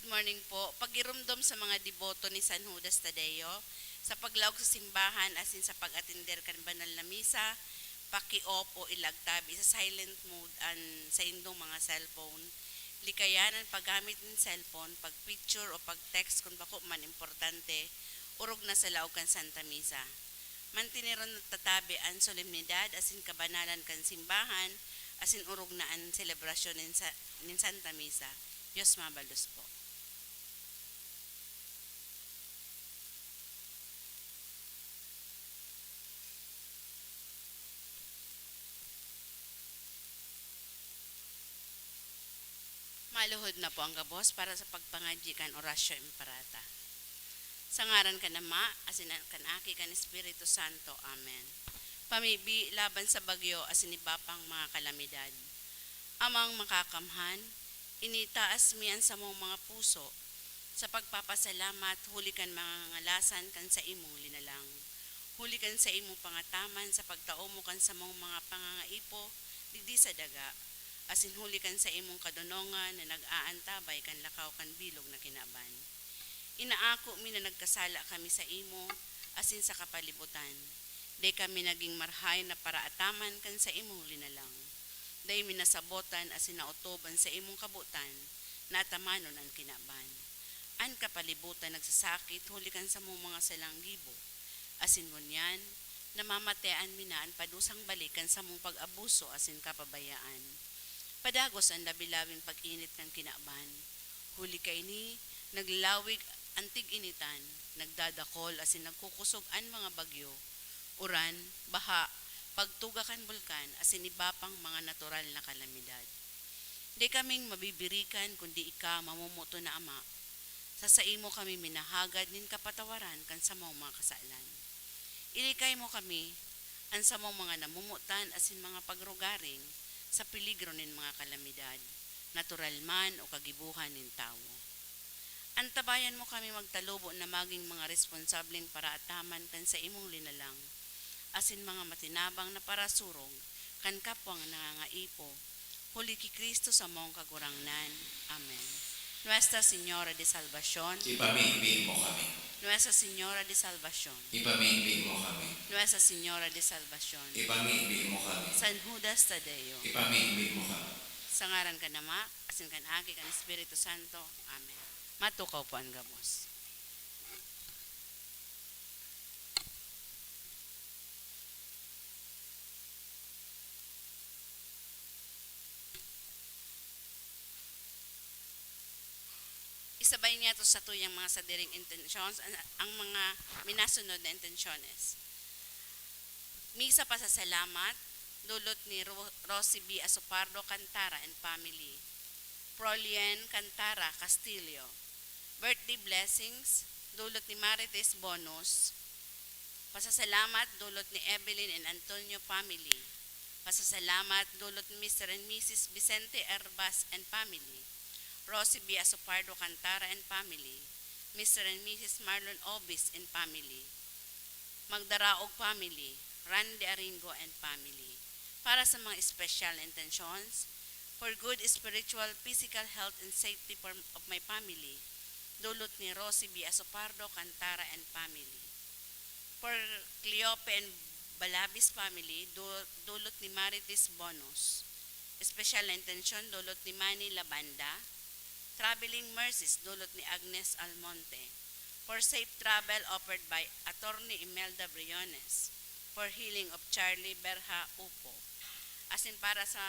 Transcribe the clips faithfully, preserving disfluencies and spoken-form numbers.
Morning po. Pagiromdom sa mga deboto ni San Judas Tadeo, sa paglaog sa simbahan asin sa pag-atender kan banal na misa, paki-off o ilagtabi sa silent mode an saindong mga cellphone. Likayan an paggamit nin cellphone, pag-picture o pag-text kun bako man importante, orog na sa laog kan Santa Misa. Manteneron tatabi an solemnidad asin kabanalan kan simbahan, asin orog na an selebrasyon nin sa-, nin Santa Misa. Dios mabalos po. Maluhod na po ang gabos para sa pagpangadyi kan Oratio Imperata. Sa ngaran kan Ama, asin kan Aki, kan Espiritu Santo. Amen. Pamibi laban sa bagyo asin iba pang mga kalamidad. Amang Makakamhan, initaas mi an samong mga puso sa pagpapasalamat huli kan mga ngalasan kan saimong linalang, huli kan saimong pangataman sa pagtao mo kan samong mga pangangaipo digdi sa daga, asin huli kan saimong kadonongan na nag-aantabay kan lakaw kan bilog na kinaban. Inaako mi na nagkasala kami saimo asin sa kapalibutan. Dai kami nagin marahay na paraataman kan saimong linalang. Dai mi nasabotan asin naotob an saimong kabotan na atamanon an kinaban. An kapalibutan nagsasakit huli kan samong mga salang gibo, asin ngunyan, namamatean mi na an padusang balik kan samong pag-abuso asin kapabayaan. Padagos an labi-labing pag-init kan kinaban. Huli kaini, naglalawig an tig-initan, nagdadakol asin nagkukosog an mga bagyo, uran, baha, pagtuga kan bulkan, asin iba pang mga natural na kalamidad. Dai kaming mabibirikan kundi ika, mamomoton na Ama. Sa saimo kami minahagad nin kapatawaran kan samong mga kasalan. Ilikay mo kami, an samong mga namomotan asin mga pagrugaring, sa peligro nin mga kalamidad, natural man o kagibohan nin tawo. Antabayan mo kami magtalubo na magin mga responsableng paraataman kan saimong linalang, asin mga matinabang na parasurog kan kapwang nangangaipo, huli ki Cristo samong Kagurangnan. Amen. Nuestra Señora de Salvacion. Ipamibi mo kami. Nuestra Señora de Salvacion. Ipamibi mo kami. Nuestra Señora de Salvacion. Ipamibi mo kami. San Judas Tadeo. Ipamibi mo kami. Sa ngaran kan Ama, asin kan Aki, kan Espiritu Santo. Amen. Matukaw po an gabos. Isabay niyato sa tuyang mga sadiring intensyon ang, ang mga minasunod na intensyones. Misa pasasalamat, dulot ni Ro-, Rosie B. Asopardo Cantara and family. Prolien Cantara Castillo. Birthday blessings, dulot ni Marites Bonus. Pasasalamat, dulot ni Evelyn and Antonio family. Pasasalamat, dulot ni Mister and Missus Vicente Herbas and family. Rosie B. Asopardo Cantara and family. Mister and Missus Marlon Obis and family. Magdaraog family, Randy Aringo and family. Para sa mga special intentions, for good spiritual, physical health and safety for, of my family, dulot ni Rosie B. Asopardo Cantara and family. For Cleope and Balabis family, du-, dulot ni Marites Bonus. Special na intensyon, dulot ni Manny Labanda. Traveling mercies, dulot ni Agnes Almonte. For safe travel, offered by Attorney Imelda Briones. For healing of Charlie Berha Upo. Asin para sa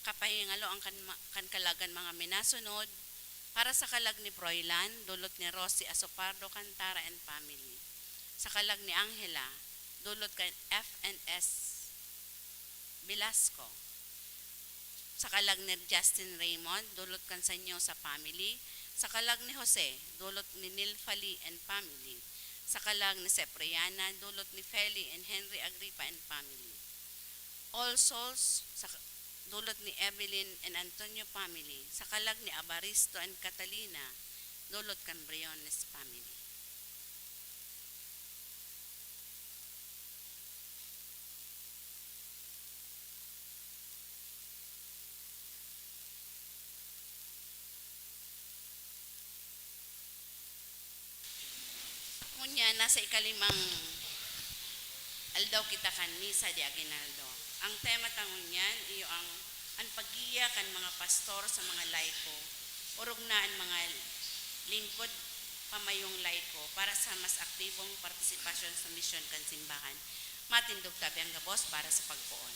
kapahingaloan kan ma-, kan kalagan mga minasunod, para sa kalag ni Froilan, dulot ni Rosie Asopardo Cantara and family. Sa kalag ni Angela, dulot kan F N S Velasco. Sa kalag ni Justin Raymond, dulot kan Sanyosa family. Sa kalag ni Jose, dulot ni Nilfali and family. Sa kalag ni Sepriana, dulot ni Feli and Henry Agripa and family. All Souls, sa ka-, dulot ni Evelyn and Antonio family. Sa kalag ni Abaristo and Catalina, dulot kan Briones family. Nasa ikalimang aldaw kita kan Misa de Aguinaldo. Ang tema ta ngunyan iyo ang, an paggiya kan mga pastor sa mga laiko, orog na an mga lingkod pamayong laiko para sa mas aktibong partisipasyon sa misyon kan simbahan. Matindog tabi an gabos para sa pagpoon.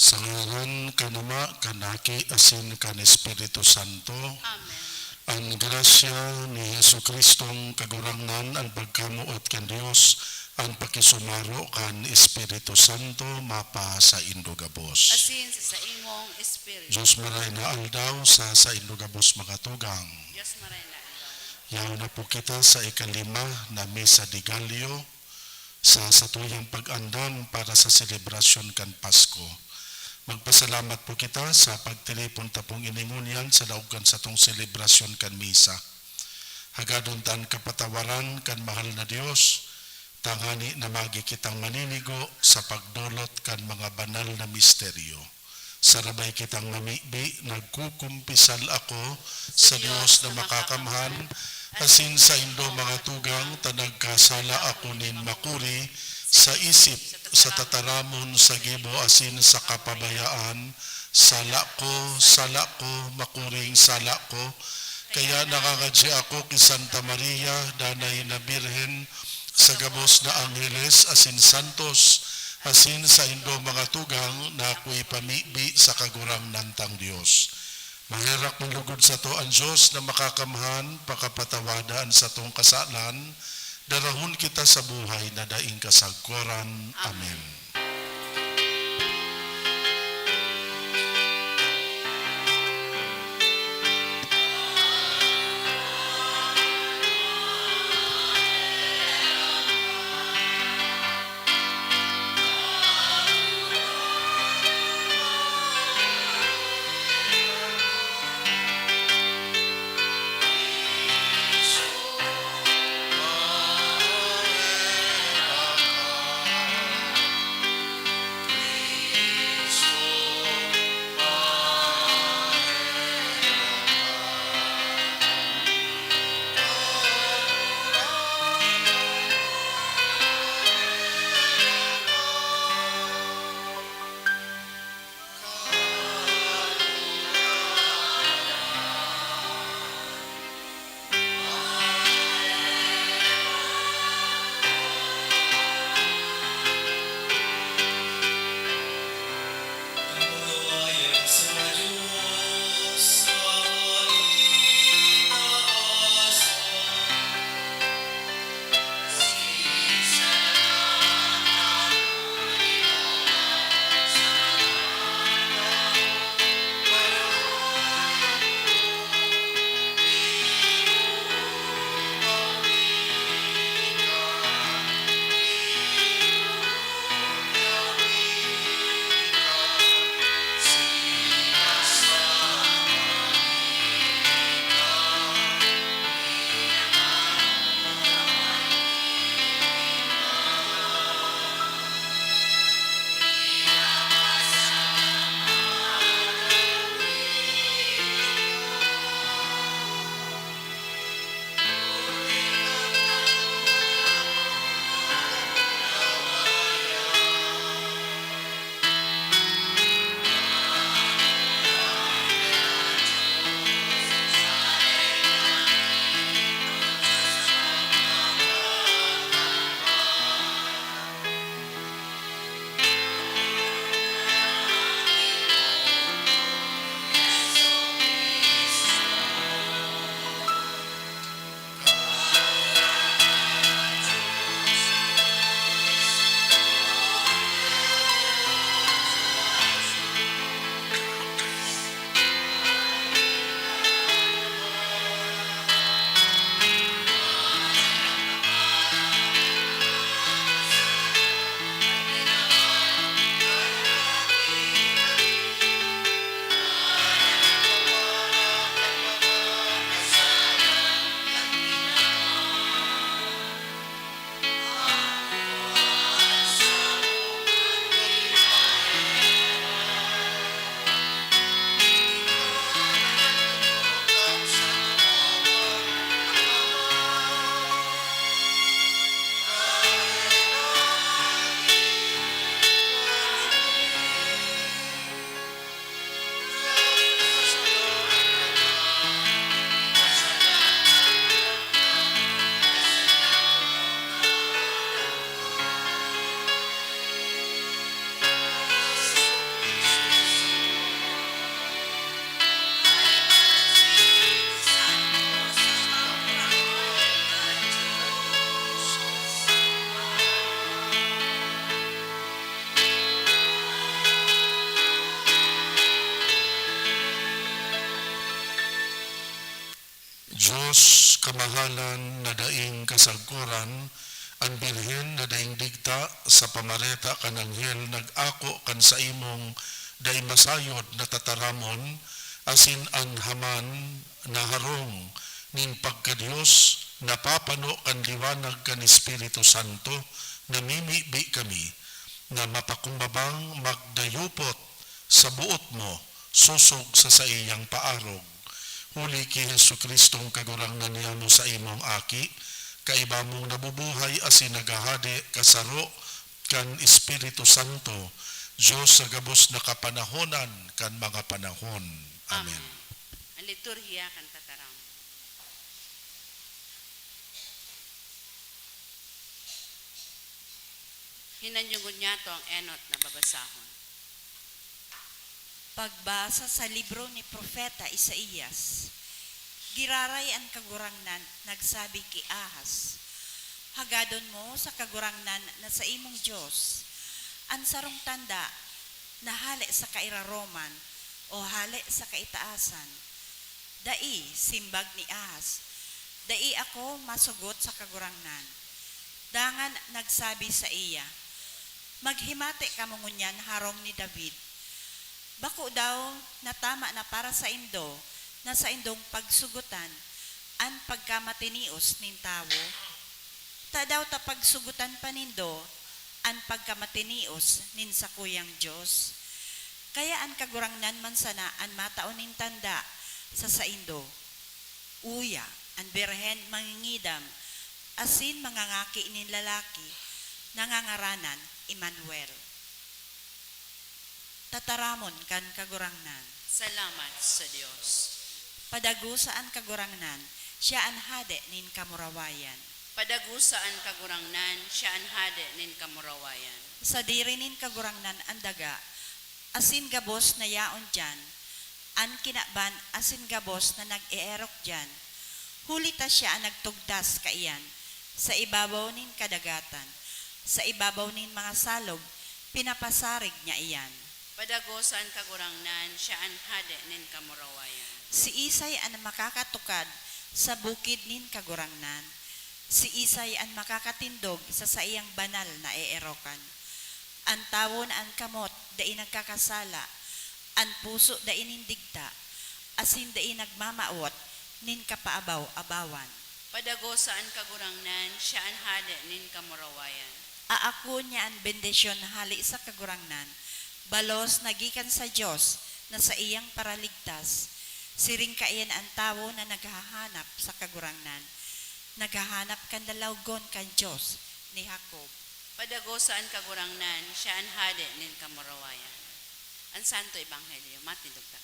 Sa ngaran kan Ama, kan Aki, asin kan Espiritu Santo. Amen. An grasya ni Jesu-Cristong Kagurangnan, an pagkamoot kan Dios, an pakisumaro kan Espiritu Santo mapasaindo gabos. Asin sa saimong espiritu. Dios maray na aldaw sa saindo gabos, mga tugang. Dios maray na aldaw. Yaon na po kita sa ikalima na Misa de Gallo sa satuyang pag-andam para sa selebrasyon kan Pasko. Magpasalamat po kita sa pagtiripon ta pong ini ngunyan sa laog kan satong selebrasyon kan Misa. Hagadon ta an kapatawaran kan mahal na Dios, tangani na magi kitang maninigo sa pagdolot kan mga banal na misteryo. Sarabay kitang mamibi, nagkukumpisal ako sa Dios na Makakamhan, asin saindo, mga tugang, ta nagkasala ako nin makuri sa isip, sa tataramon, sa gibo, asin sa kapabayaan. Sala ko, sala ko, makuring sala ko. Kaya nangangadyi ako ki Santa Maria, Danay na Birhen, sa gabos na angheles asin santos, asin saindo, mga tugang, na akoy pamibi sa Kagurangnan tang Dios. Maherak man lugod sato an Dios na Makakamhan, pakapatawada an satong kasalan, darahon kita sa buhay na daing kasagkoran. Amen. Dios kamahalan na daing kasagkoran, an Birhen na daing digta, sa pamareta kan anghel nag-ako kan saimong dai masayod na tataramon, asin an Haman na harong nin pagka-Dios, napapano kan liwanag kan Espiritu Santo, namimibi kami na mapakumbabang magdayupot sa boot mo, sosog sa saiyang paarog. Huli ki Jesu-Cristong Kagurangnan niamo, saimong Aki, kaiba mong nabubuhay asin naghahade kasaro kan Espiritu Santo, Dios sa gabos na kapanahonan kan mga panahon. Amen. Amen. An liturhiya kan tataram. Hinanyungon niyato an enot na babasahon. Pagbasa sa libro ni Propeta Isaias. Giraray an Kagurangnan nagsabi ki Ahaz, "Hagadon mo sa Kagurangnan na saimong Dios an sarong tanda na hale sa kairaroman o hale sa kaitaasan." "Dai," simbag ni Ahaz, "dai ako masugot sa Kagurangnan." Dangan nagsabi saiya, "Maghimati kamo ngunyan harong ni David. Bako daw na tama na para saindo na saindong pagsugotan an pagkamatinios nin tawo? Tadaw ta pagsugotan pa nindo an pagkamatinios nin sakuyang Dios? Kaya an Kagurangnan man sana an matao nin tanda sa saindo. Uya, an birhen mangingidam asin mangangaki nin lalaki na ngangaranan Emmanuel." Tataramon kan Kagurangnan. Salamat sa Dios. Padagosa an Kagurangnan, siya an hade nin kamurawayan. Padagosa an Kagurangnan, siya an hade nin kamurawayan. Sadiri nin Kagurangnan an daga, asin gabos na yaon diyan, an kinaban asin gabos na nag-eerok diyan. Huli ta siya an nagtugdas kaiyan sa ibabaw nin kadagatan, sa ibabaw nin mga salog, pinapasarig niya iyan. Padagosa an Kagurangnan, siya an hade nin kamurawayan. Siisay an makakatukad sa bukid nin Kagurangnan? Siisay an makakatindog sa saiyang banal na eerokan? An tawo na an kamot dai nagkakasala, an puso dai nin digta, asin dai nagmamawot nin kapaabaw-abawan. Padagosa an Kagurangnan, siya an hade nin kamurawayan. Aako niya an bendisyon hale sa Kagurangnan, balos na gikan sa Dios na saiyang Paraligtas. Siring kaiyan an tawo na naghahanap sa Kagurangnan, naghahanap kan lalawgon kan Dios ni Jacob. Padagosa an Kagurangnan, siya an hade nin kamurawayan. An Santo Ebanghelyo, matindog ta.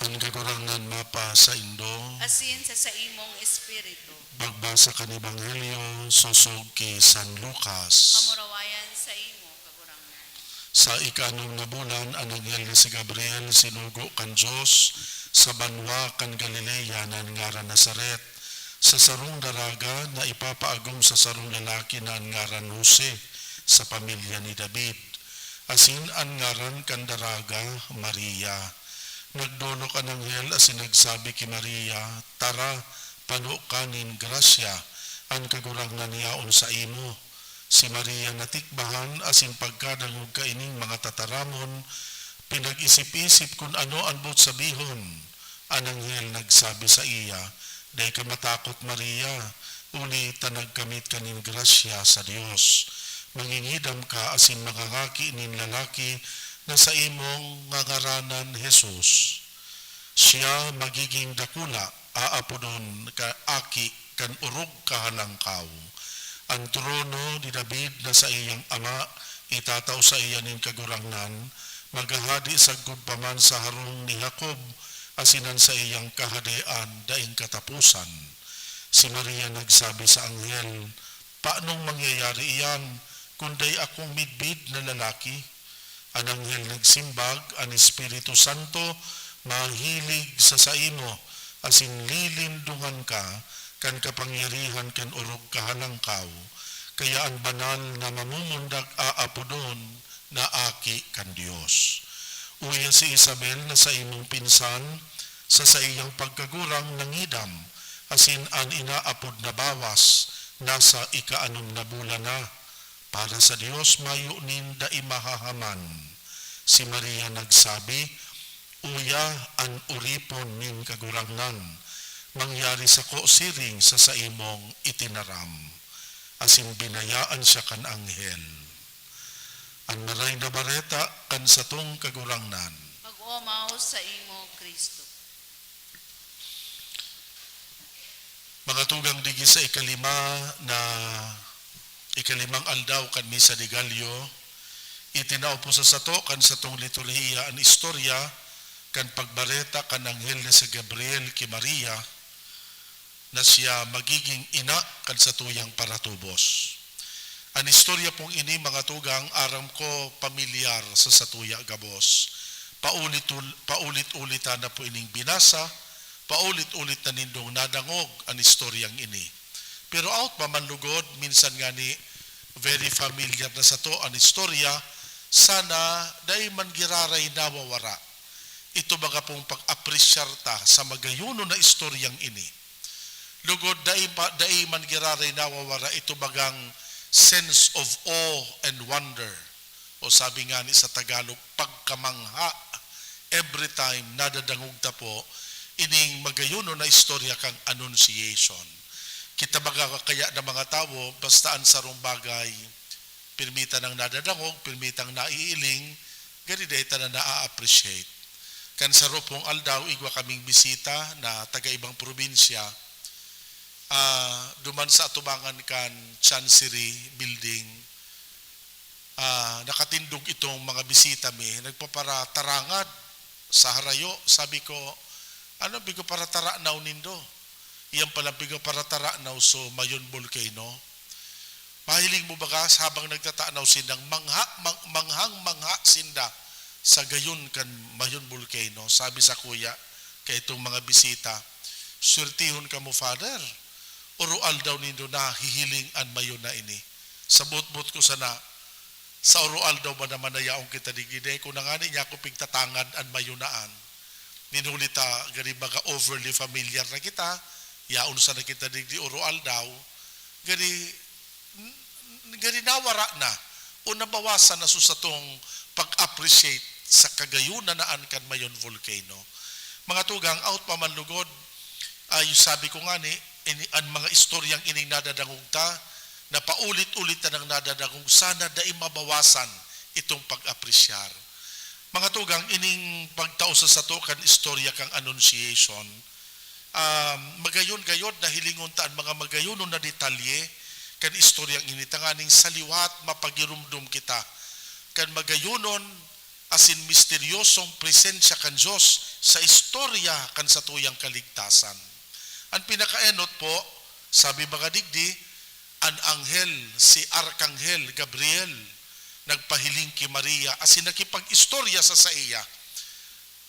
An Kagurangnan mapasaindo. Asin sa saimong espiritu. Pagbasa kan Ebanghelyo sosog ki San Lucas. Kamurawayan saimo, Kagurangnan. Sa ika-anom na bulan, an anghel na si Gabriel sinugo kan Dios sa banwa kan Galilea na an ngaran Nazaret, sa sarong daraga na ipapaagom sa sarong lalaki na an ngaran Jose, sa pamilya ni David. Asin an ngaran kan daraga, Maria. Nagdolok an anghel asin nagsabi ki Maria, "Tara, pano ka nin grasya, an Kagurangnan yaon saimo." Si Maria natikbahan asin pagkadangog kaining mga tataramon, pinag-isip-isip kun ano an boot sabihon. An anghel nagsabi saiya, "Dai ka matakot, Maria, huli ta nagkamit ka nin grasya sa Dios. Mangingidam ka asin mangangaki nin lalaki na saimong ngangaranan Jesus. Siya magigin dakula, aapodon ka Aki kan Orog Kahalangkaw. An trono ni David na saiyang ama itatao saiya nin Kagurangnan, maghahade sagkod pa man sa harong ni Jacob, asin an saiyang kahadean daing kataposan. Si Maria nagsabi sa anghel, "Paanong mangyayari iyan, kun dai akong midbid na lalaki?" An anghel nagsimbag, "An Espiritu Santo mahilig sa saimo, asin lilindongan ka kan kapangyarihan kan Orog Kahalangkaw, kaya an banal na mamumundag aapodon na Aki kan Dios. Uya si Isabel na saimong pinsan, sa saiyang pagkagurang nangidam, asin an inaapod na bawas nasa ikaanom na bulan na. Para sa Dios, mayo nin dai mahahaman." Si Maria nagsabi, "Uya an oripon nin Kagurangnan, mangyari sako siring sa saimong itinaram." Asin binayaan siya kan anghel. An Maray na Bareta kan satong Kagurangnan. Mag-omaw sa imo, Cristo. Mga tugang, digi sa ikalima na, ikalimang aldaw kan Misa de Gallo, itinao po sa sato kan satong liturhiya an istorya kan pagbareta kan anghel na si Gabriel ki Maria, na siya magiging ina kan satuyang paratubos. An istorya pong ini, mga tugang, aram ko pamilyar sa satuya gabos. Paulit-ul-, paulit-ulit na po ining binasa, paulit-ulit na nindong nadangog an istoryang ini. Pero out pa man lugod, minsan ngani very familiar na sato an istorya, sana dai man giraray nawawara ito baga pong pag-apresyar ta sa magayonon na istoryang ini. Lugod, dai pa, dai man giraray nawawara ito bagang sense of awe and wonder, o sabi ngani sa Tagalog, pagkamangha, every time nadadangog ta po ining magayonon na istorya kan Annunciation. Kita baga kaya na mga tawo, basta an sarong bagay, pirmi ta nang nadadangog, pirmi tang naiiling, gari dai ta na naa-appreciate. Kan saro pong aldaw, igwa kaming bisita na taga ibang probinsya, ah, duman sa atubangan kan Chancery Building, ah, nakatindog itong mga bisita mi, nagpaparatarangad sa harayo. Sabi ko, "Ano pigo parataranaw nindo?" Iyan palang pigo parataranaw so Mayon Volcano. Mahiling mo baga, habang nagtatanaw sindang mangha, mang-, manghang-mangha sinda sa gayon kan Mayon Volcano, sabi sa kuya kaitong mga bisita, "Swertihon kamo, Father. Oro-aldaw nindo nahihiling an Mayon na ini. Sa botbot ko sana, sa oro-aldaw ba naman na yaon kita digdi? Dai ko na ngani niya ako pigtatangad an Mayon na an." Nin huli ta, gari baga overly familiar na kita, yaon sana kita digdi oro-aldaw. Gari, n-, n-, gari nawara na o nabawasan na so satong pag-appreciate sa kagayonan na an kan Mayon Volcano. Mga tugang, out pa man lugod, ay sabi ko ngani, ini, an mga istoryang ining nadadangog ta, na paulit-ulit ta nang nadadangog, sana dai mabawasan itong pag-apresyar. Mga tugang, ining pagtao sa sato kan istorya kan Annunciation, um, magayon gayod na hilingon ta an mga magayonon na detalye kan istoryang ini, tanganing sa liwat mapagiromdom kita kan magayonon asin misteryosong presensya kan Dios sa istorya kan satuyang kaligtasan. An pinakaenot po, sabi mga digdi, an anghel, si Arkanghel Gabriel, nagpahiling ki Maria asin nakipag-istorya sa saiya.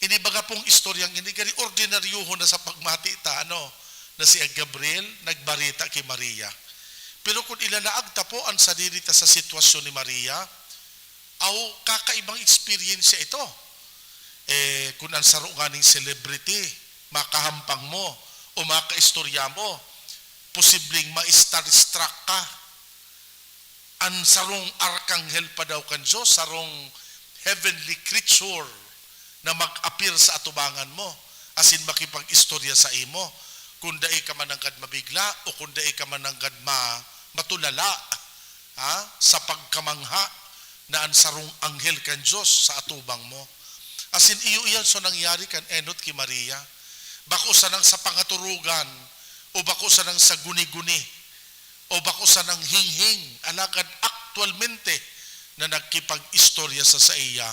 Ini baga pong istoryang ini, gari ordinaryohon na sa pagmati ta, ano, na si Gabriel nagbareta ki Maria. Pero kun ilalaag ta po an sadiri ta sa sitwasyon ni Maria, aw, kakaibang eksperyensya ito. Eh, kun an saro nganing celebrity, makahampang mo o makaistorya mo, posibleng ma-starstruck ka. An sarong arkanghel pa daw kan Dios, sarong heavenly creature na mag-appear sa atubangan mo, asin makipag-istorya saimo, kun dai ka mananggad mabigla o kun dai ka mananggad ma-, matulala. ha, sa pagkamangha na an sarong anghel kan Dios sa atubang mo. Asin iyo iyan so nangyari kan enot ki Maria. Bako sanang sa pangaturugan, o bako sanang sa guni-guni, o bako sanang hinghing, alagad aktualmente na nagkipag-istorya sa saiya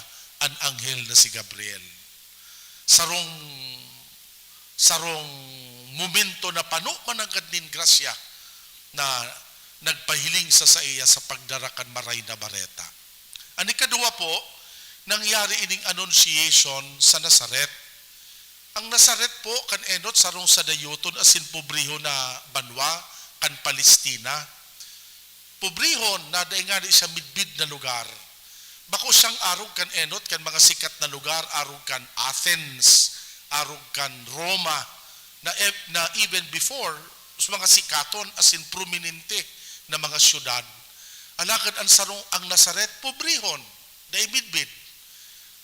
an anghel na si Gabriel. Sarong, sarong momento na pano man nanggad nin grasya na nagpahiling sa saiya sa pagdara kan Maray na Bareta. An ikaduwa po, nangyari ining annunciation sa Nazaret. Ang Nazaret po kan enot sarong sadayoton asin pobrehon na banwa kan Palestina. Pobrehon na dai ngani siya midbid na lugar. Bako siyang arog kan enot kan mga sikat na lugar, arog kan Athens, arog kan Roma, na, ev- na even before, sa mga sikaton asin prominente na mga syudad. Alagad an sarong, ang Nazaret, pobrehon, dai midbid.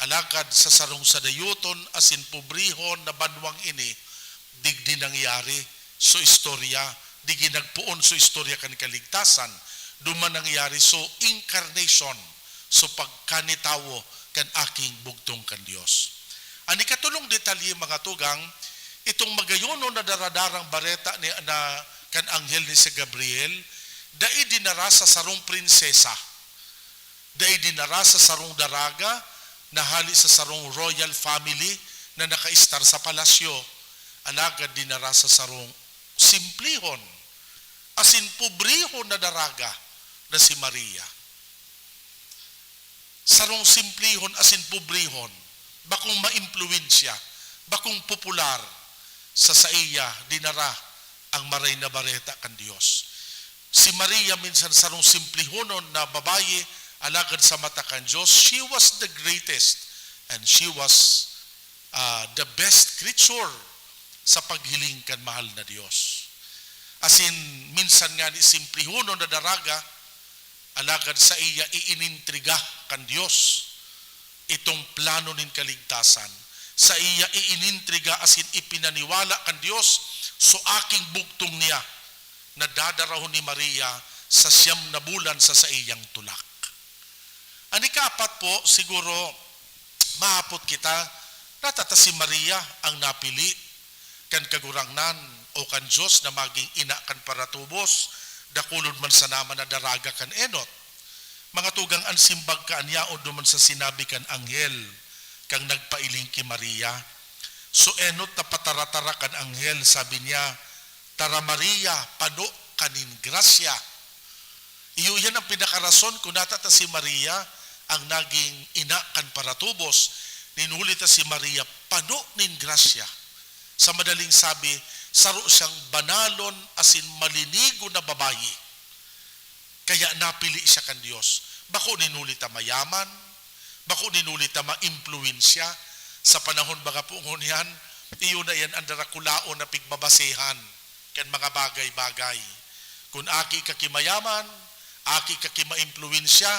Alagad sa sarong sadayoton asin pobrehon na banwang ini, digdi nangyari so istorya, digdi nagpoon so istorya kan kaligtasan, duman nangyari so incarnation, so pagkanitawo kan aking bugtong kan Dios. An ikatulong detalye, mga tugang, itong magayonon na daradarang bareta ni, na kan anghel ni si Gabriel, dai dinara sa sarong prinsesa, dai dinara sa sarong daraga na hali sa sarong royal family na nakaistar sa palasyo, alagad dinara sa sarong simplihon asin pobrehon na daraga na si Maria. Sarong simplihon asin pobrehon, bakong maimpluwensya, bakong popular, sa saiya dinara ang Maray na Bareta kan Dios. Si Maria minsan sarong simplehonon na babayi, alagad sa mata kan Dios, she was the greatest and she was, ah, the best creature sa paghiling kan mahal na Dios. Asin, minsan ngani simplehonon na daraga, alagad saiya iinintriga kan Dios itong plano nin kaligtasan. Saiya iinintriga asin ipinaniwala kan Dios so aking bugtong niya na dadarahon ni Maria sa siyam na bulan sa saiyang tulak. An ikaapat po, siguro, mahapot kita, nata ta si Maria ang napili kan Kagurangnan o kan Dios na magin ina kan paratubos, dakulon man sana man na daraga kan enot. Mga tugang, an simbag kaanyaon duman sa sinabi kan anghel kan nagpailing ki Maria. So enot na pataratara kan anghel, sabi niya, "Tara Maria, pano ka nin grasya." Iyo iyan ang pinakarason kun nata ta si Maria ang naging ina kan paratubos. Nin huli ta si Maria pano nin grasya. Sa madaling sabi, saro siyang banalon asin malinigo na babayi. Kaya napili siya kan Dios. Bako nin huli ta mayaman, bako nin huli ta maimpluwensya. Sa panahon baga po ngunyan, iyo na iyan an darakulaon na pigbabasehan kan mga bagay-bagay. Kun aki ka ki mayaman, aki ka ki maimpluwensya,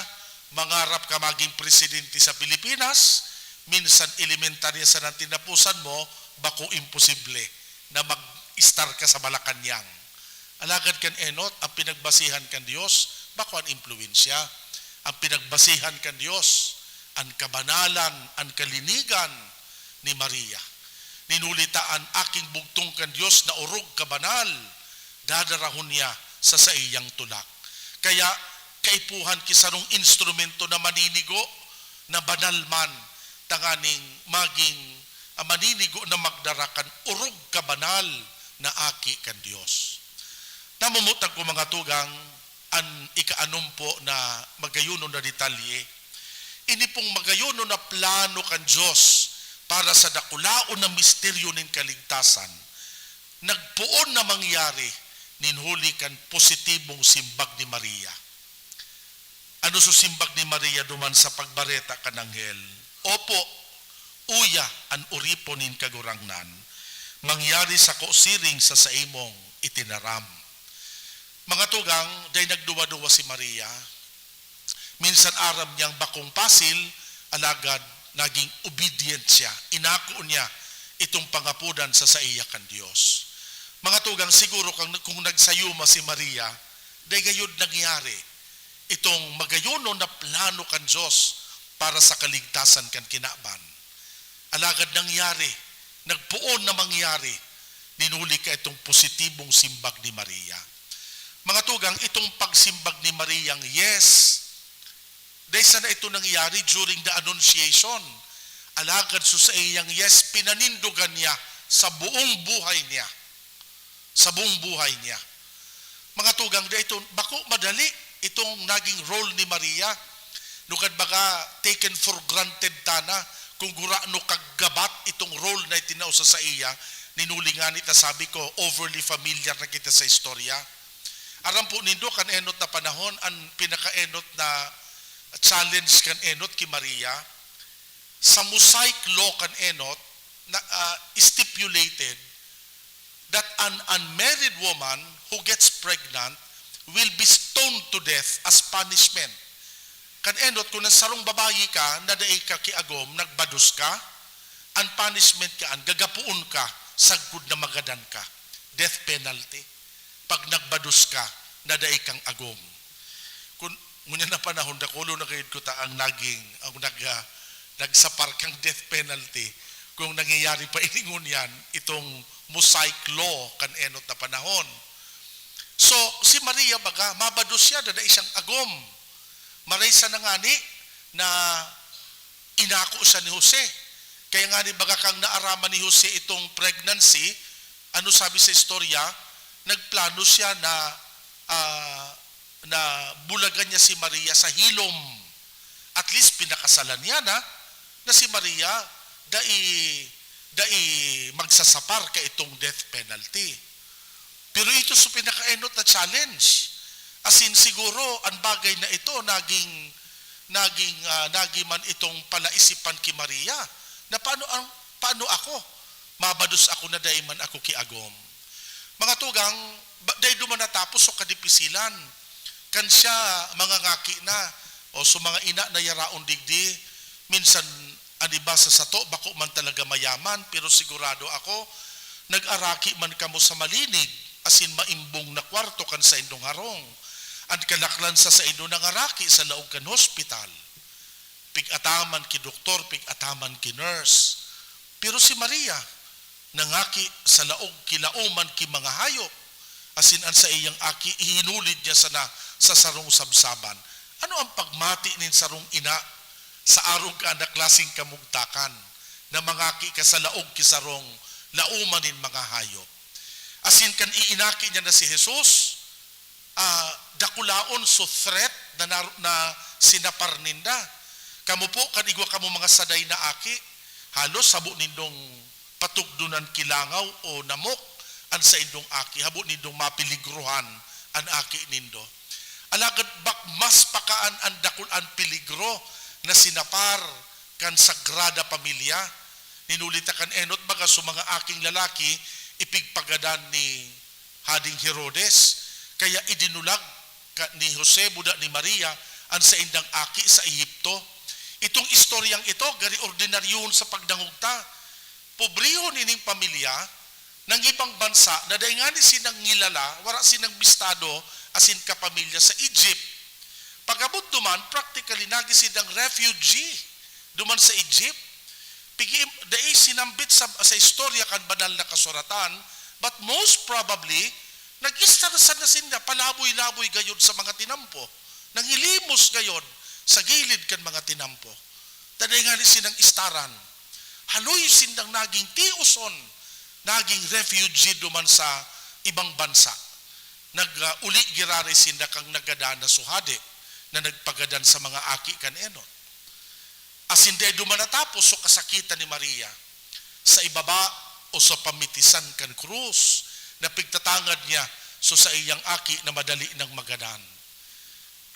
mangarap ka magin presidente sa Pilipinas, minsan elementarya sana an tinaposan mo, bako imposible na mag-estar ka sa Malacañang. Alagad kan enot, ang pinagbasehan kan Dios, bako an impluwensya. Ang pinagbasehan kan Dios, an kabanalan, an kalinigan ni Maria. Nin huli ta an aking bugtong kan Dios na orog kabanal, dadarahon niya sa saiyang tulak. Kaya, kaipuhan ki sarong instrumento na maninigo, na banal man, tanganing magin, ah, maninigo na magdara kan orog kabanal na aki kan Dios. Namumutan ko, mga tugang, an ikaanom po na magayonon na detalye. Ini pong magayonon na plano kan Dios para sa dakulaon na misteryo nin kaligtasan, nagpoon na mangyari nin huli kan positibong simbag ni Maria. Ano so simbag ni Maria duman sa pagbareta kan anghel? "Opo, uya an oripon nin Kagurangnan. Mangyari sako siring sa saimong itinaram." Mga tugang, dai nagduwa-duwa si Maria. Minsan aram niyang bakong pasil, alagad naging obedient siya. Inako niya itong pangapodan sa saiya kan Dios. Mga tugang, siguro kung, kung nagsayuma si Maria, dai gayud nangyari itong magayonon na plano kan Diyos para sa kaligtasan kan kinaban. Alagad nangyari, nagpoon na mangyari, ninuli ka itong positibong simbag ni Maria. Mga tugang, itong pagsimbag ni Mariang yes, dahil sana ito nangyari during the Annunciation. Alagad so sa iyang yes, pinanindogan niya sa buong buhay niya. Sa buong buhay niya. Mga tugang, dai ito, bako madali itong naging role ni Maria. Lugad baga, taken for granted ta na kung gurano kagabat itong role na itinao sa saiya, ninuli ngani ta, sabi ko, overly familiar na kita sa istorya. Aram po nindo, kan enot na panahon, ang pinakaenot na challenge kan enot ki Maria, sa Mosaic law kan enot, na, ah, stipulated that an unmarried woman who gets pregnant will be stoned to death as punishment. Kan enot, kung ang sarong babayi ka na dai ka kiagom, nagbados ka, ang punishment ka, ang gagapuon ka, sagkod na magadan ka. Death penalty. Pag nagbados ka, na dai kang agom. Kun, ngunyan na panahon, dakulo na gayud ko ta ang naging, ang nag-, ah, nagsapar kang death penalty. Kung nangyayari pa ini ngunyan, itong Mosaic law kan enot na panahon. So, si Maria baga, mabados siya, na dai siyang agom. Maray sana ngani na inako siya ni Jose. Kaya ngani baga kang naaraman ni Jose itong pregnancy, ano sabi sa istorya? Nagplano siya na, ah, na bulagan niya si Maria sa hilom. At least pinakasalan niya na, na si Maria dai, dai magsasapar ka itong death penalty. Pero ito sa pinakaenot na challenge. As in, siguro, ang bagay na ito, naging, naging, ah, naging man itong palaisipan ki Maria, na paano ang, paano ako? Mabados ako na dai man ako kiagom. Mga tugang, ba, dai duman natapos so kadipisilan. Kan siya, mga ngaki na, o so mga ina na yaraon digdi, minsan, an iba sa sato, bako man talaga mayaman, pero sigurado ako, nag-araki man kamo sa malinig, asin maimbong na kwarto kan saindong harong. An kalaklan sa saindo nangaraki sa laog kan hospital. Pig-ataman ki doktor, pig-ataman ki nurse. Pero si Maria, nangaki sa laog ki laoman ki mga hayop, asin an saiyang aki ihinulid niya sana sa sarong sabsaban. Ano ang pagmati nin sarong ina sa arog kan na klaseng kamugtakan na mangaki ka sa laog ki sarong laoman nin mga hayop? Asin kan iinaki niya na si Jesus, ah, dakulaon so threat na, na, na sinapar ninda. Kamo po, kan igwa kamo mga saday na aki, halos habo nindong patugdonan ki langaw o namok an saindong aki, habo nindong mapeligrohan an aki nindo. Alagad bak-, mas pakaan an dakul an peligro na sinapar kan Sagrada Pamilya. Ninuli ta kan enot baga so mga aking lalaki, ipigpagadan ni Hading Herodes, kaya idinulag ka, ni Jose, buda ni Maria, an saindang aki sa Ehipto. Itong istoryang ito, gari ordinaryuhon sa pagdangog ta. Pobrehon ining pamilya, nangibang bansa, na dai ngani sinda ngilala, wara sindang bistado, asin kapamilya sa Egypt. Pag-abot duman, practically, nagi sindang refugee duman sa Egypt. Pigi-, dai sinambit sa, sa istorya kan Banal na Kasuratan, but most probably, nag-istar sana sinda palaboy-laboy gayod sa mga tinampo. Nanghilimos gayod sa gilid kan mga tinampo. Ta dai ngani sindang istaran. Haloy sindang naging tioson, naging refugee duman sa ibang bansa. Nag, ah, uli giraray sinda kan nagadan na suhade na nagpagadan sa mga aki kan enot. Asin dai duman natapos so kasakitan ni Maria. Sa ibaba o sa pamitisan kan krus, napigtatangad niya so saiyang aki na madali nang magadan.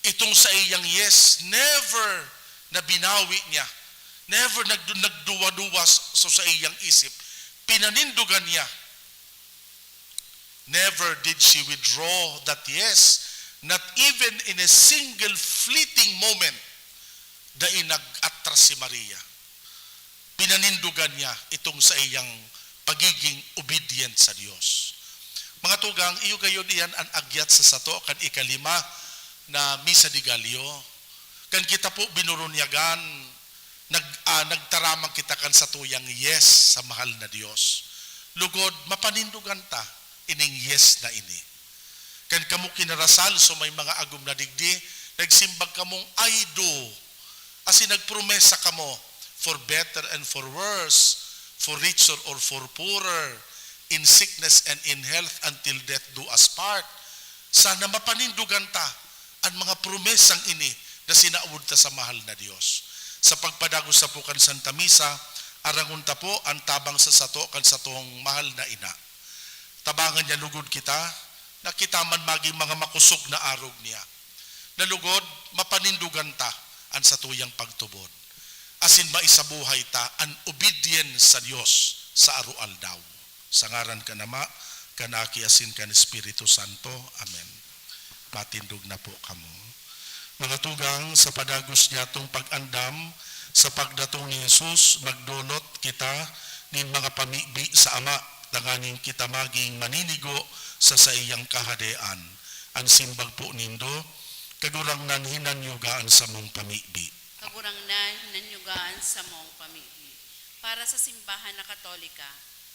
Itong saiyang yes, never na binawi niya. Never nagdu-, nagduwa-duwa so saiyang isip. Pinanindogan niya. Never did she withdraw that yes, not even in a single fleeting moment. Dai nag-atras si Maria. Pinanindogan niya itong saiyang pagiging obedient sa Dios. Mga tugang, iyo gayod iyan an agyat sa sato kan ikalima na Misa de Gallo. Kan kita po binurunyagan, nag-, ah, nagtaramang kita kan satuyang yes sa mahal na Dios. Lugod, mapanindogan ta ining yes na ini. Kan kamo kinarasal sa may mga agom na digdi, nagsimbag kamong, "I do." Asin nagpromesa kamo, "For better and for worse, for richer or for poorer, in sickness and in health, until death do us part." Sana mapanindogan ta an mga promesang ini na sinaod ta sa mahal na Dios. Sa pagpadagos sa po kan Santa Misa, arangon ta po an tabang sa sato kan satong mahal na ina. Tabangan niya lugod kita, na kita man magin mga makosog na arog niya. Na lugod, mapanindogan ta an satuyang pagtubod, asin maisabuhay ta an obedience sa Dios sa aroaldaw. Sa ngaran kan Ama, kan Aki, asin kan Espiritu Santo. Amen. Patindog na po kamo. Mga tugang, sa padagos niyatong pag-andam sa pagdatong ni Jesus, magdolot kita nin mga pamibi sa Ama, tanganing kita magin maninigo sa saiyang Kahadean. An simbag po nindo, "Kagurangnan, hinanyuga an samong pamibi." Kagurangnan, hinanyuga an samong pamibi. Para sa simbahan na Katolika,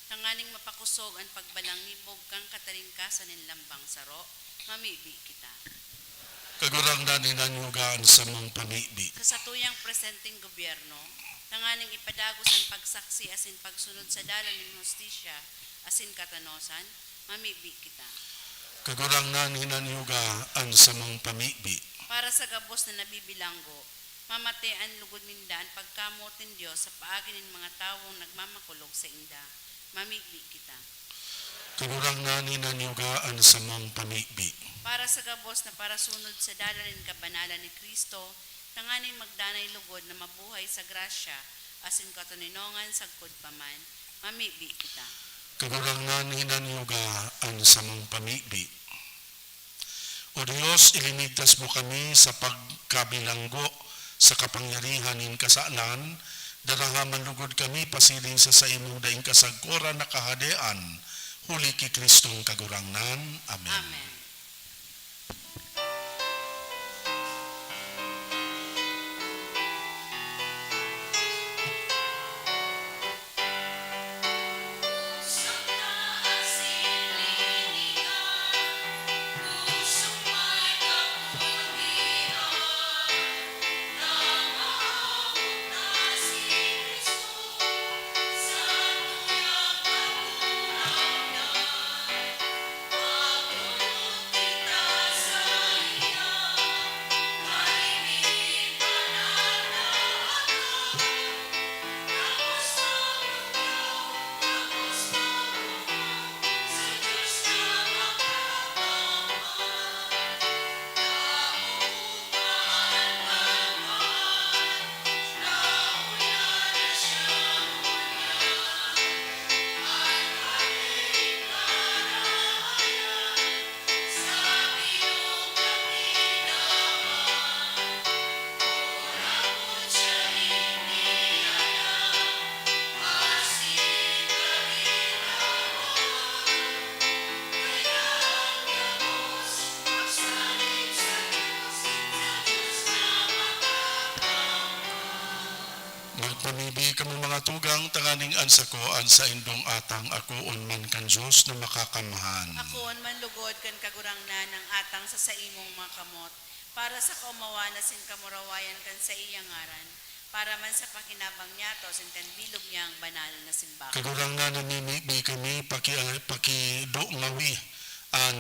tanganing mapakosog an pagbalangibog kan katalingkasan nin lambang saro, mamibi kita. Kagurangnan, hinanyuga an samong pamibi. Sa satuyang presenteng gobyerno, tanganing ipadagos an pagsaksi asin pagsunod sa dalan nin hustisya asin katanosan, mamibi kita. Kagurangnan, hinanyuga an samong pamibi. Para sa gabos na nabibilanggo, mamate an lugod ninda an pagkamoot nin Dios sa paagi nin mga tawong nagmamakulog sainda, mamibi kita. Kagurangnan, hinanyuga an samong pamibi. Para sa gabos na parasunod sa dalan nin kabanalan ni Cristo, tanganing magdanay lugod na mabuhay sa grasya asin katoninongan sagkod pa man, mamibi kita. Kagurangnan, hinanyuga an samong pamibi. O Dios, ilinigtas mo kami sa pagkabilanggo sa kapangyarihan nin kasalan, daraha man lugod kami pasiring sa saimong daing kasagkoran na Kahadean, huli ki Cristong Kagurangnan. Amen. Amen. Magpamibi kamo, mga tugang, tanganing an sako an saindong atang akoon man kan Dios na Makakamhan. Akoon man lugod kan Kagurangnan ang atang sa saimong mga kamot, para sa kaomawan asin kamurawayan kan saiyang ngaran, para man sa pakinabang niyato asin kan bilog niyang banal na simbahan. Kagurangnan, namimibi kami, paki-, pakidongawi an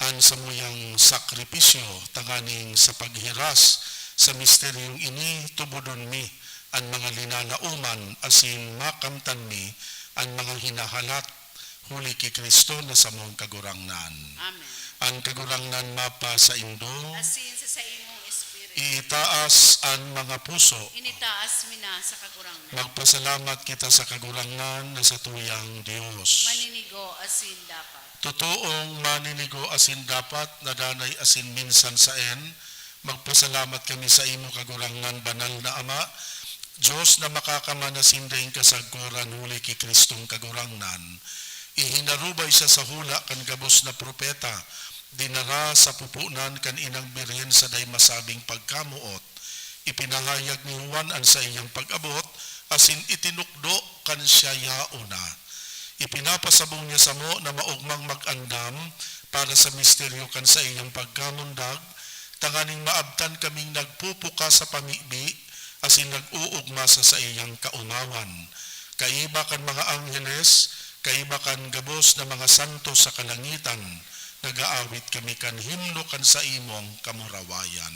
an samuyang sakripisyo, tanganing sa paghiras sa misteryong ini, tubodon mi an mga linalaoman asin makamtan mi an mga hinahalat, huli ki Cristo na samong Kagurangnan. Amen. An Kagurangnan mapasaindo. Asin sa saimong espiritu. Iitaas an mga puso. Initaas mi na sa Kagurangnan. Magpasalamat kita sa Kagurangnan na satuyang Dios. Maninigo asin dapat. Totoong maninigo asin dapat na danay asin minsan saen, magpasalamat kami saimo, Kagurangnan, Banal na Ama, Dios na Makakamhan asin daing kasagkoran, huli ki Cristong Kagurangnan. Ihinarubay siya sa hula kan gabos na propeta, Dinara sa pupunan kan Inang Birhen sa dai masabing pagkamoot. Ipinahayag ni Juan an saiyang pag-abot, asin itinukdo kan siya yaon na. Ipinapasabong niya samo na maogmang mag-andam para sa misteryo kan saiyang pagkamundag, tanganing maabtan kaming nagpupuka sa pamibi asin nag-oogma sa saiyang kaomawan. Kaiba kan mga angheles, kaiba kan gabos na mga santos sa kalangitan, nag-aawit kami kan himno kan saimong kamurawayan.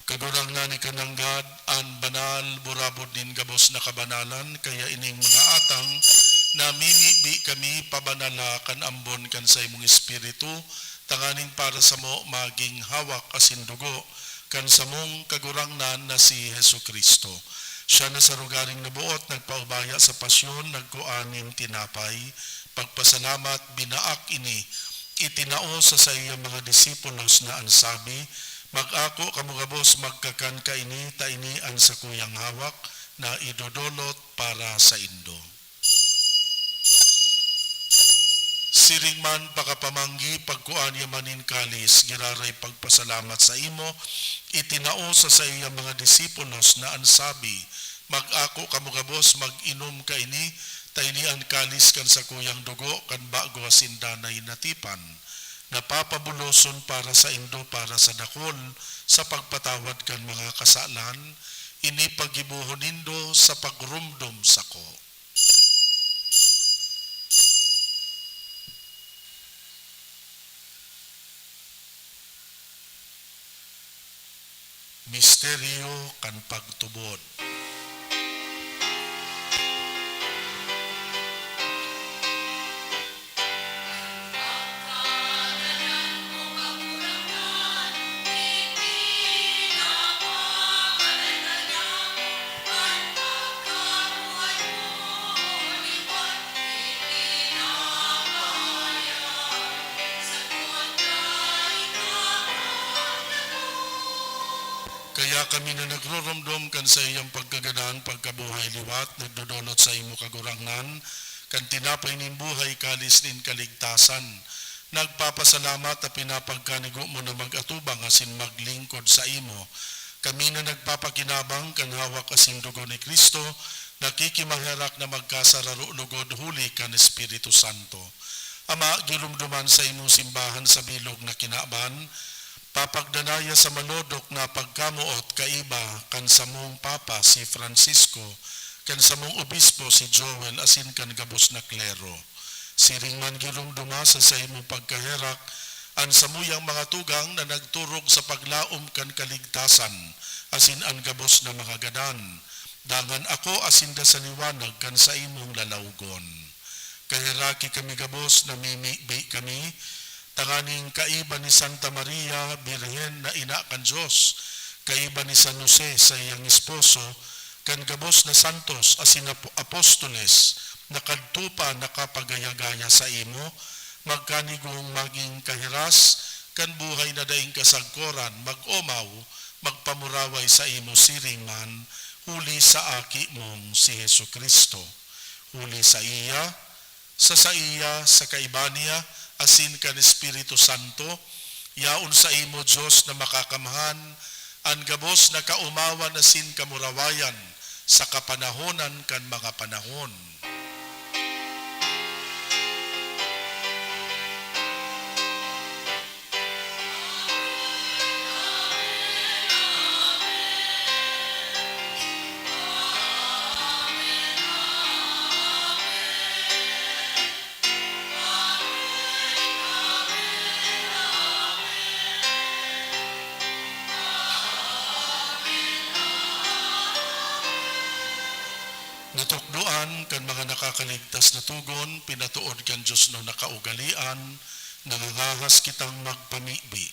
Kagurangnan, ika nanggad an banal, burabod nin gabos na kabanalan, kaya ining mga atang, namimibi kami, pabanala kan ambon kan saimong Espiritu, tanganing para samo magin hawak asin dugo kan samong Kagurangnan na si Jesu-Cristo. Siya na sa rogaring naboot, nagpaubaya sa pasyon, nagkua nin tinapay, pagpasalamat, binaak ini, itinao sa saiyang mga disipulos na an sabi, "Mag-ako kamo gabos, magkakan kaini, ta ini an sakuyang hawak na idodolot para saindo." Siring man, pakapamanggi, pagkua niya man nin kalis, giraray pagpasalamat saimo, itinao sa saiyang mga disipulos na an sabi, "Mag-ako kamo gabos, mag-inom kaini, ta ini an kalis kan sakuyang dugo kan bago asin danay na tipan, na papabuloson para saindo, para sa dakul, sa pagpatawad kan mga kasalan. Ini paggibohon nindo sa pagromdom sako." Misteryo kan pagtubod. Kaya kami na nagroromdom kan saiyang pagkagadan, pagkabuhay liwat, nagdodolot sa imo, Kagurangnan, kan tinapay nin buhay, kalis nin kaligtasan. Nagpapasalamat ta pinapagkanigo mo na mag-atubang asin maglingkod sa imo. Kami na nagpapakinabang kan hawak asin dugo ni Cristo, nakikimaherak na magkasararo lugod huli kan Espiritu Santo. Ama, giromdoman sa imong simbahan sa bilog na kinaban, papagdanaya sa malodok na pagkamoot kaiba kan samong Papa, si Francisco, kan samong Obispo, si Joel, asin kan gabos na klero. Siring man, giromdoma sa saimong pagkaherak an samuyang mga tugang na nagturog sa paglaom kan kaligtasan asin an gabos na mga gadan. Dangan ako asinda sa liwanag kan saimong lalawgon. Kaheraki kami gabos, namimibi kami, tanganing kaiba ni Santa Maria, Birhen na ina kan Dios, kaiba ni San Jose, saiyang esposo, kan gabos na santos asin apo-, apostoles na kadto pa nakapagaya-gaya saimo, magkanigong magin kahiras kan buhay na daing kasagkoran, mag-omaw, magpamuraway saimo siring man, huli sa Aki mong si Jesu-Cristo. Huli saiya, sa saiya, sa kaiba niya, asin kan Espiritu Santo, yaon saimo, Dios na Makakamhan, an gabos na kaomawan asin kamurawayan, sa kapanahonan kan mga panahon. Natukdoan kan mga nakakaligtas na togon, pinatood kan diosnon na kaugalean, nangangahas kitang magpamibi.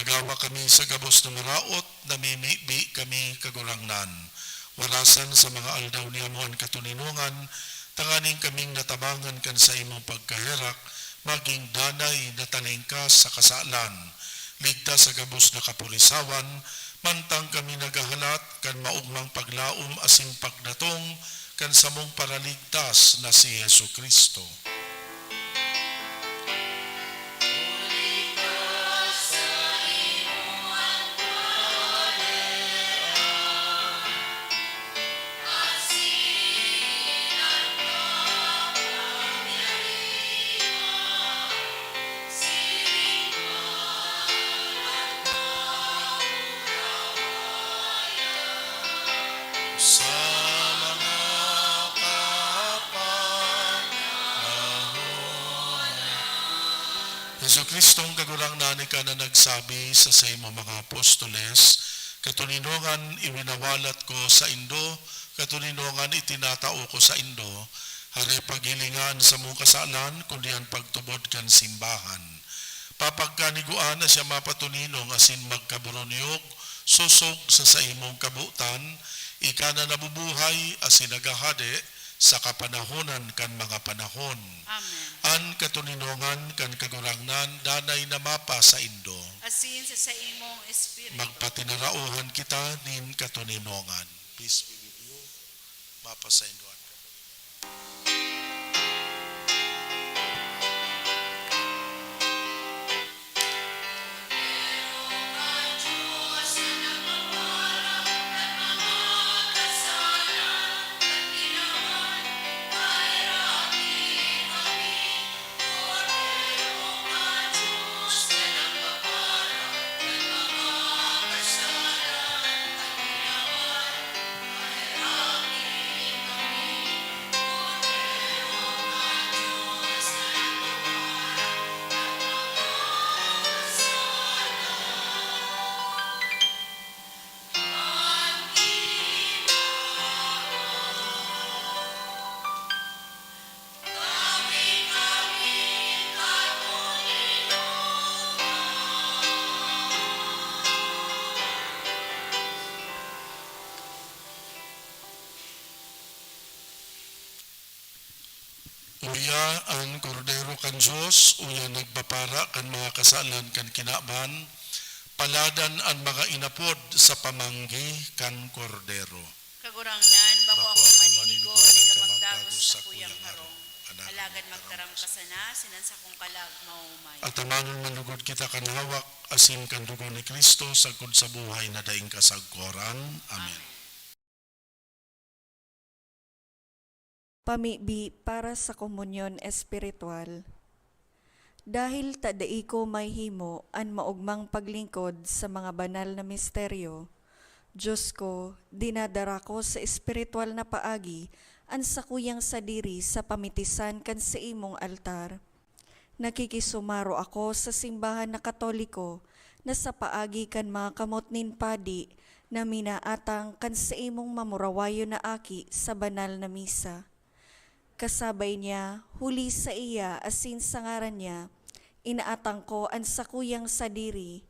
Agawa kami sa gabos na maraot, namimibi kami, Kagurangnan. Warasan sa mga aldaw niyamo an katoninongan, tanganing kaming natabangan kan saimong pagkaherak, magin danay na talingkas sa kasalan, ligtas sa gabos na kapurisawan, mantang kami naghahalat kan maogmang paglaom asin pagdatong kan samong Paraligtas na si Jesu-Cristo. Sa mga kapanahon. Jesu-Cristong Kagurangnan, ika na nagsabi sa saimong mga apostoles, "Katoninongan iwinawalat ko saindo, katoninongan itinatao ko saindo." Hare paghilinga an samong kasalan, kundi an pagtubod kan simbahan. Papagkaniguan na siya mapatoninong asin magkaboronyog sosog sa saimong kabotan, ika na nabubuhay asin naghahade sa kapanahonan kan mga panahon. Amen. An katoninongan kan Kagurangnan danay na mapasaindo. Asin sa saimong espiritu. Magpatinaraohan kita nin katoninongan. Peace be with you. Mapasaindo an Uya an Kordero kan Dios, uya nagpapara kan mga kasalan kan kinaban. Paladan an mga inapod sa pamanggi kan Kordero. Kagurangnan, bako ako manigo na ika magdagos sa kuyang harong. Alagad magtaram ka sana, sinan sakong kalag maumay. At amanon manlugod kita kan hawak asin kan dugo ni Cristo sagkod sa buhay na daing kasagkoran. Amen. Pamibi para sa komunyon espiritual. Dahil ta dai ko mahimo an maogmang paglingkod sa mga banal na misteryo, Dios ko, dinadara ko sa espiritual na paagi an sakuyang sadiri sa pamitisan kan saimong altar. Nakikisumaro ako sa simbahan na Katoliko na sa paagi kan mga kamot nin padi na minaatang kan saimong mamurawayon na aki sa banal na misa. Kasabay niya, huli saiya asin sa ngaran niya, inaatang ko an sakuyang sadiri.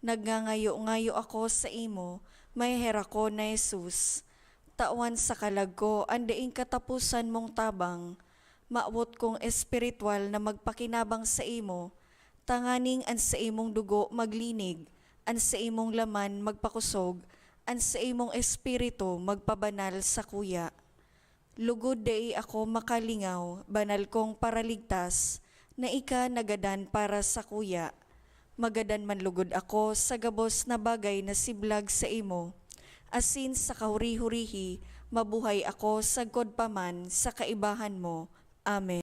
Nagngangayo-ngayo ako saimo, maheherak ko na Jesus. Tawan sa kalag ko an daing kataposan mong tabang. Mawot kong espiritual na magpakinabang saimo, tanganing an saimong dugo maglinig, an saimong laman magpakosog, an saimong espiritu magpabanal sakuya. Lugod dai ako makalingaw, banal kong Paraligtas, na ika nagadan para sakuya. Magadan man lugod ako sa gabos na bagay na siblag saimo, asin sa kahuri-hurihi mabuhay ako sagkod pa man sa kaibahan mo. Amen.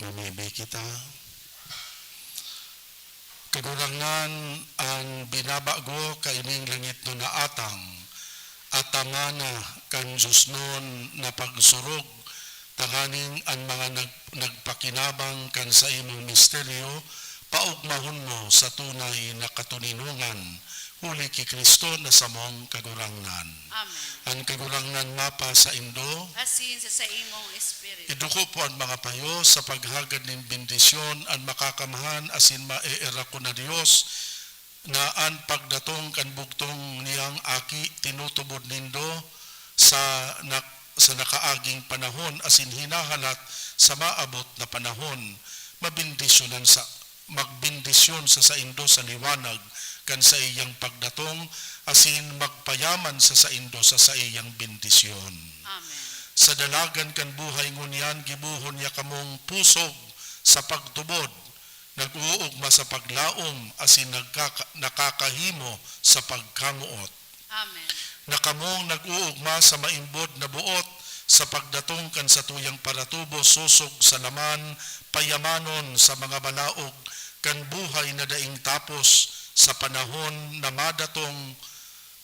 Mamimi kita. Kagurangnan, an binabago kaining langitnon na atang, at tamana kan Diosnon na pagsurog, tanganing an mga nag-, nagpakinabang kan saimong misteryo, paogmahon mo sa tunay na katoninongan, huli ki Cristo na samong Kagurangnan. Amen. An Kagurangnan mapa saindo. Asin sa saimong espiritu. Iduko po an mga payo sa paghagad nin bendisyon an makakamhan asin maeerakon na Dios, na an pagdatong kan bugtong niyang Aki tinutubod nindo sa nak-, sa nakaaging panahon asin hinahalat sa maabot na panahon. Mabendisyonan sa magbendisyon sa saindo sa liwanag kan saiyang pagdatong, asin magpayaman sa saindo sa saiyang bendisyon. Amen. Sa dalagan kan buhay ngunyan, gibohon niya kamong pusog sa pagtubod, nag-uugma sa paglaom, asin nagkaka-, nakakahimo sa pagkamoot. Amen. Na kamong nag-uugma sa maimbod na boot sa pagdatong kan satuyang paratubos sosog sa laman, payamanon sa mga balaog kan buhay na daing tapos, sa panahon na madatong,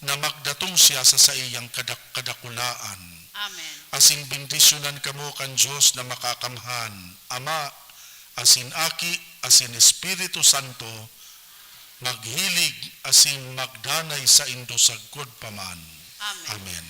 na magdatong siya sa saiyang kadak-, kadakulaan. Amen. Asin bendisyonan kamo kan Dios na makakamhan, Ama, asin Aki, asin Espiritu Santo, maghilig asin magdanay saindo sagkod pa man. Amen. Amen.